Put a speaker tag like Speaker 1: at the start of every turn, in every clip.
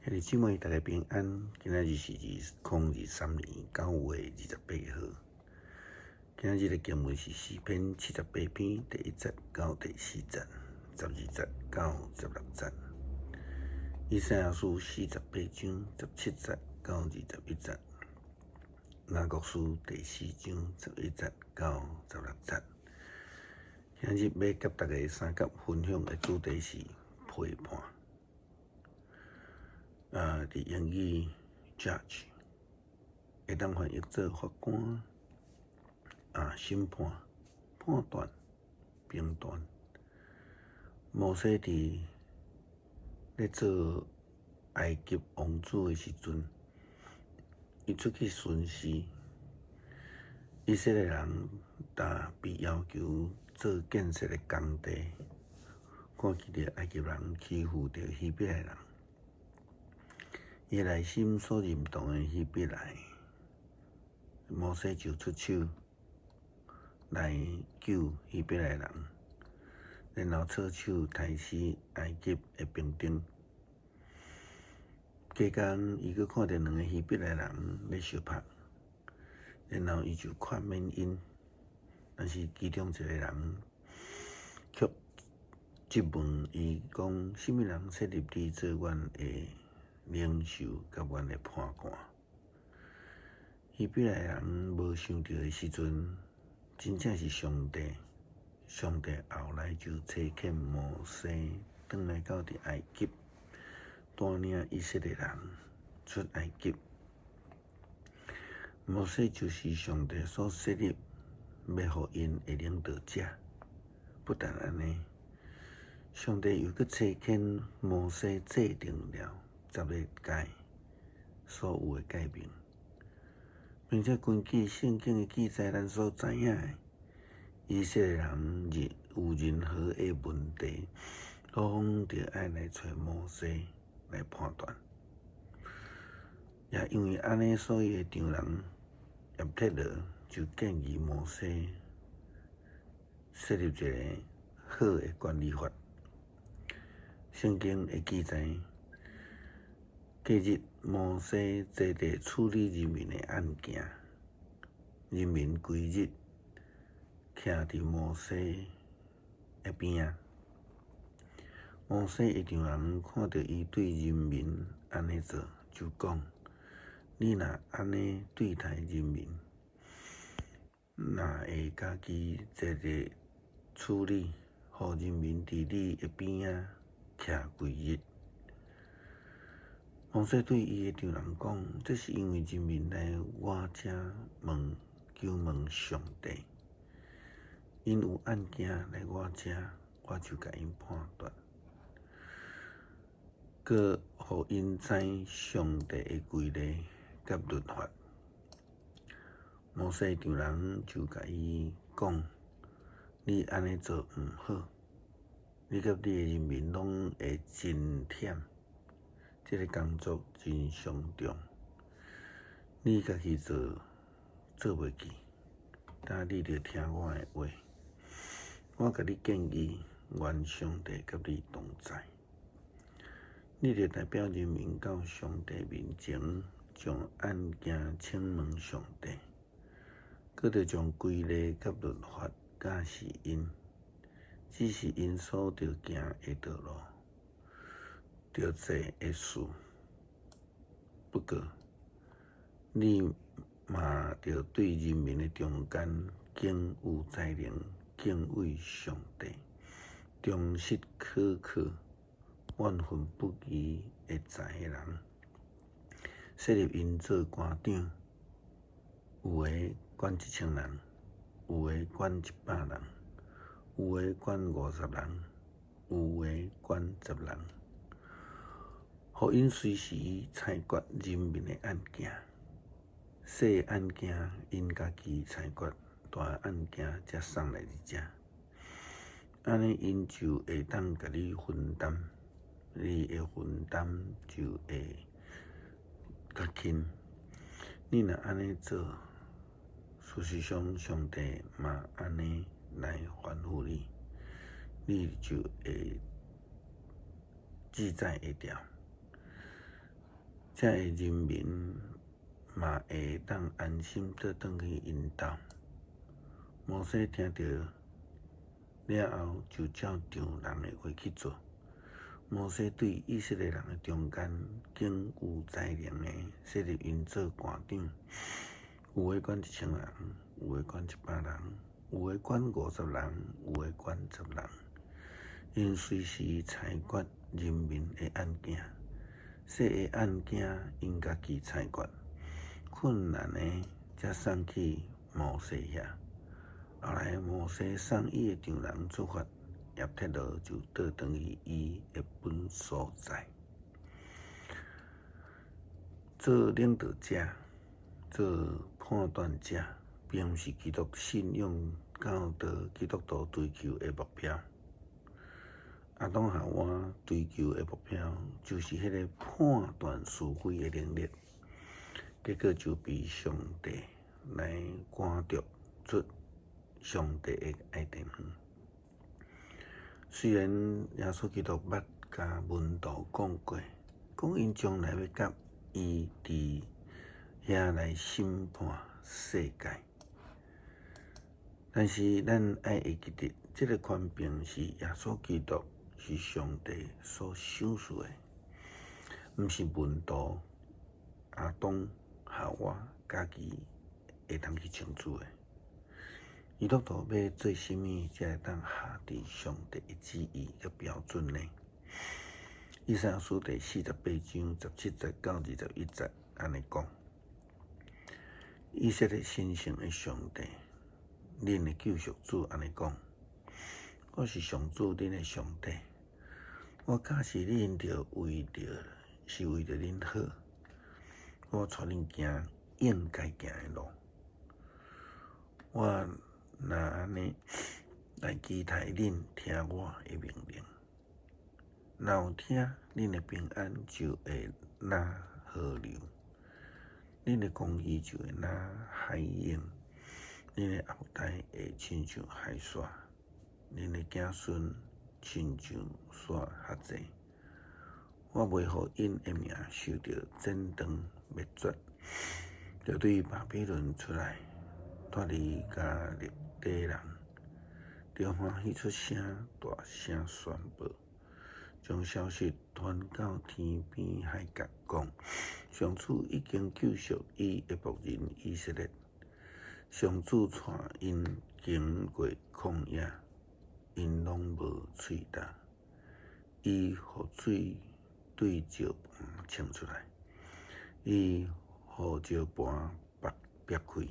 Speaker 1: 兄弟姊妹，大家平安。今仔日是2023年9月28號。今仔日的經文是詩篇78篇第1節到第4節，12節到16節。以賽亞書48章17節到21節。雅各書第四章11節到16節。今日欲佮大家相佮分享的主題是批判。佇英語 judge 會當翻譯做法官、審判、判斷、評斷。摩西佇咧做埃及王子的時陣，伊出去巡視，以色列人若被要求做建設的工地，看見著埃及人欺負著希伯來人。伊內心所認同的希伯來，摩西就出手來救希伯來人，然後錯手刣死埃及的兵丁。隔工，伊閣看著兩个希伯來人咧相拍，然後伊就勸勉𪜶，但是其中一个人卻質問伊講：啥物人設立你做阮的領袖佮阮的判官？希伯來人無想著的時陣，真正是上帝。上帝後來就差遣摩西轉來到佇埃及，帶領以色列人出埃及。摩西就是上帝所設立，欲予𪜶的領導者。不但按呢，上帝又閣差遣摩西制定了十个誡所有的誡命，並且根據聖經的記載，咱所知影的，以色列人有任何的問題，攏著愛來揣摩西來判斷。也因為按呢，所以伊的丈人葉忒羅就建議摩西設立一个好的管理法。聖經的記載，隔日摩西坐佇處理人民的案件，人民規日徛佇摩西的邊仔。摩西的丈人看著伊對人民按呢做，就講：你若按呢對待人民，若會家己坐佇處理，予人民佇你的邊仔徛規日。摩西對伊的丈人講：這是因為人民來我遮問求問上帝，𪜶有案件來我遮，我就共𪜶判斷，閣予𪜶知上帝的規例佮律法。摩西丈人就共伊講：你按呢做毋好，你佮你的人民攏會真忝。這个工作真傷重，你家己做做袂去，但你著聽我的話。我共你建議，願上帝佮你同在。你著代表人民到上帝面前，將案件請問上帝，閣著將規例佮律法教示𪜶，指示𪜶所著行的道路，著做的事。不過，你嘛著對人民的中間，敬有才能、敬畏上帝、忠實可靠、萬分不疑的才的人，設立𪜶做官長，有的管1000人，有的管100人，有的管50人，有的管10人。予𪜶隨時裁決人民的案件，細的案件𪜶家己裁決，大的案件才送來你遮。按呢，𪜶就會當共你分擔，你的分擔就會較輕。你若按呢做，事實上上帝嘛按呢來吩咐你，你就會自在會牢。遮的人民嘛會當安心倒轉去𪜶兜。摩西聽著了後，就照丈人的話去做。摩西對以色列人的中間，揀有才能的設立𪜶做官長，有的管1000人，有的管100人，有的管50人，有的管10人。𪜶隨時裁決人民的案件，細的案件𪜶家己裁決，困難的才送去摩西遐。後來摩西送伊的丈人出發，葉忒羅就倒轉去伊的本所在。做領導者、做判斷者，並毋是基督信仰教導基督徒追求的目標。亞當夏娃追求的目標，就是彼个判斷是非的能力，結果就被上帝來趕逐出上帝的伊甸園。雖然耶穌基督捌共門徒講過，講𪜶將來欲佮伊佇遐來審判世界，但是咱愛會記得，這个權柄是耶穌基督是上帝所賞賜的，毋是門徒亞當夏娃家己會當去爭取的。基督徒欲做啥物才會當合佇上帝的旨意佮標準呢？以賽亞書第48章17節到21節按呢講：以色列神聖的上帝，恁的救贖主按呢講：我是上主恁的上帝，我教示恁著為著是為著恁好，我帶恁行應該行的路，我若按呢來期待恁聽我的命令，若有聽，恁的平安就會若河流，恁的公義就會若海湧，恁的後代會親像海沙，恁的子孫親像沙較濟。我袂予𪜶的名受著剪斷滅絕，著對巴比倫出來，脫離迦勒底人，著歡喜出聲，大聲宣布，將消息傳到天邊海角，講上主已經救贖伊的僕人以色列。上主帶𪜶經過曠野，𪜶攏無喙焦。伊予水對石盤衝出來，伊予石盤煏開，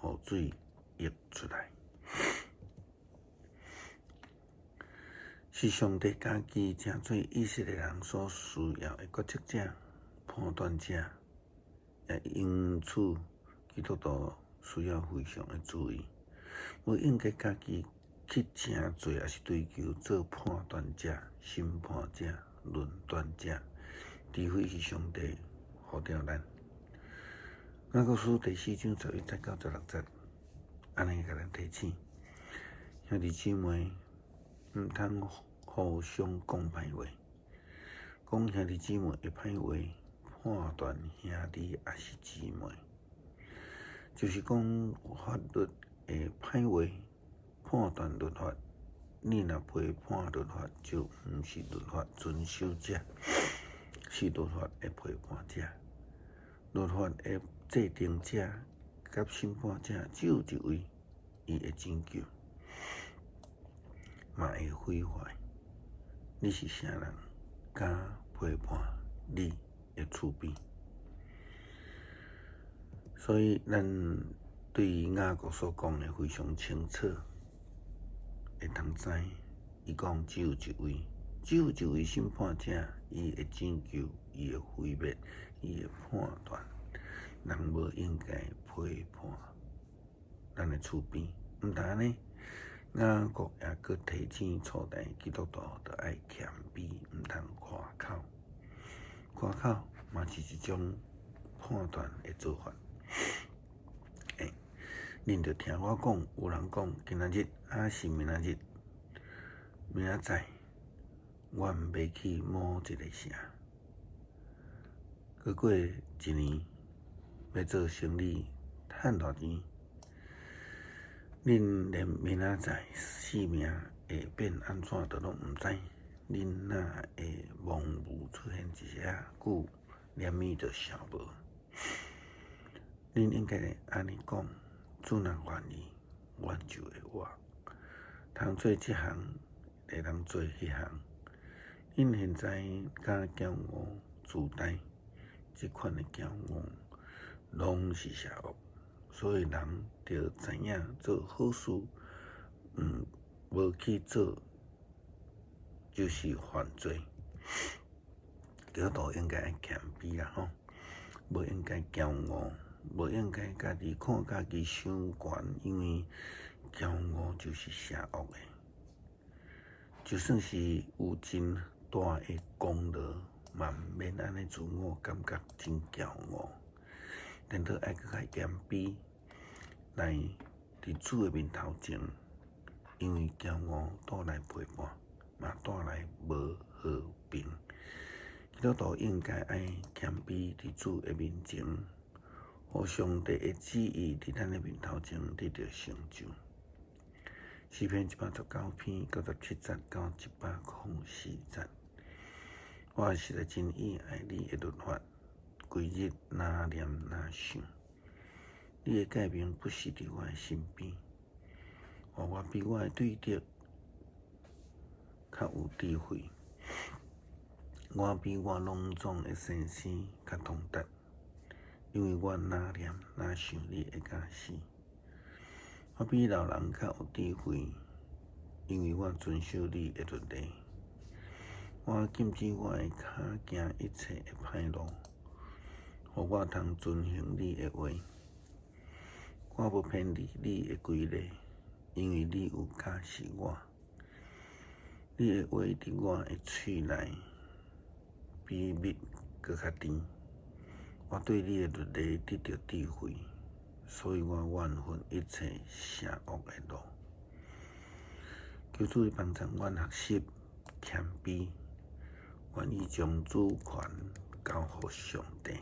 Speaker 1: 予水溢出來。是上帝家己成做以色列人所需要的決策者、判斷者，也因此基督徒需要非常的注意，無應該家己去成做，抑是追求做判斷者、審判者、論斷者，除非是上帝呼召咱。雅各書第4章11節到16節，按呢共咱提醒：兄弟姊妹，毋通互相講歹話，講兄弟姊妹的歹話，判斷兄弟抑是姊妹，就是講法律的歹話，判斷律法。你若批判律法，就毋是律法遵守者，是律法的批判者。律法的制定者佮審判者只有一位，伊會拯救，嘛會毀壞。你是啥人，敢批判你的厝邊？所以，咱對雅各所講的非常清楚，會通知，伊講只有一位，只有一位審判者，伊會拯救，伊會毀滅，伊會判斷。人無應該批判咱的厝邊，毋但按呢，雅各也閣提醒初代基督徒，著愛謙卑，毋通誇口。誇口嘛是一種判斷的做法。欸，恁著聽我講，有人講今仔日抑是明仔日、明仔載，阮欲去某一个城，閣過一年，欲做生理，趁偌錢？恁連明仔載性命會變按怎都攏毋知。恁哪會茫無出現一下仔久，連物就消無？恁應該按呢講：主若願意，阮就會活，通做這項，會當做彼項。恁現在敢驕傲自大，這款的驕傲攏是邪惡。所以人著知影做好事，無去做，就是犯罪。基督徒應該愛謙卑啦吼，無應該驕傲，無應該家己看家己傷懸，因為驕傲就是邪惡的。就算是有真大的功勞，嘛毋免按呢自我感覺真驕傲。顛倒愛閣較謙卑，來佇主的面頭前，因為驕傲帶來批判，嘛帶來無和平。基督徒應該愛謙卑佇主的面前，予上帝的旨意佇咱的面頭前得著成就。詩篇119篇97節到104節，我實在真喜愛你的律法，規日若念若想。你的誡命不時佇我的身邊，予我比我的對敵較有智慧。我比我攏總的先生較通達，因為我若念若想你的教示。我比老人較有智慧，因為我遵守你的律例。我禁止我的跤行一切的歹路，予我通遵行你的話。我無偏離你的規例，因為你有教示我。你的話佇我的喙內，比蜜閣較甜。我對你的律例得著智慧，所以我怨恨一切邪惡的路。求主幫助阮學習謙卑，願意將主權交予上帝，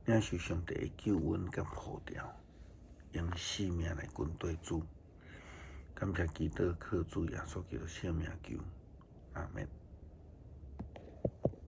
Speaker 1: 領受上帝的救恩佮呼召，用性命來跟綴主。感謝基督，靠主耶穌基督聖名求。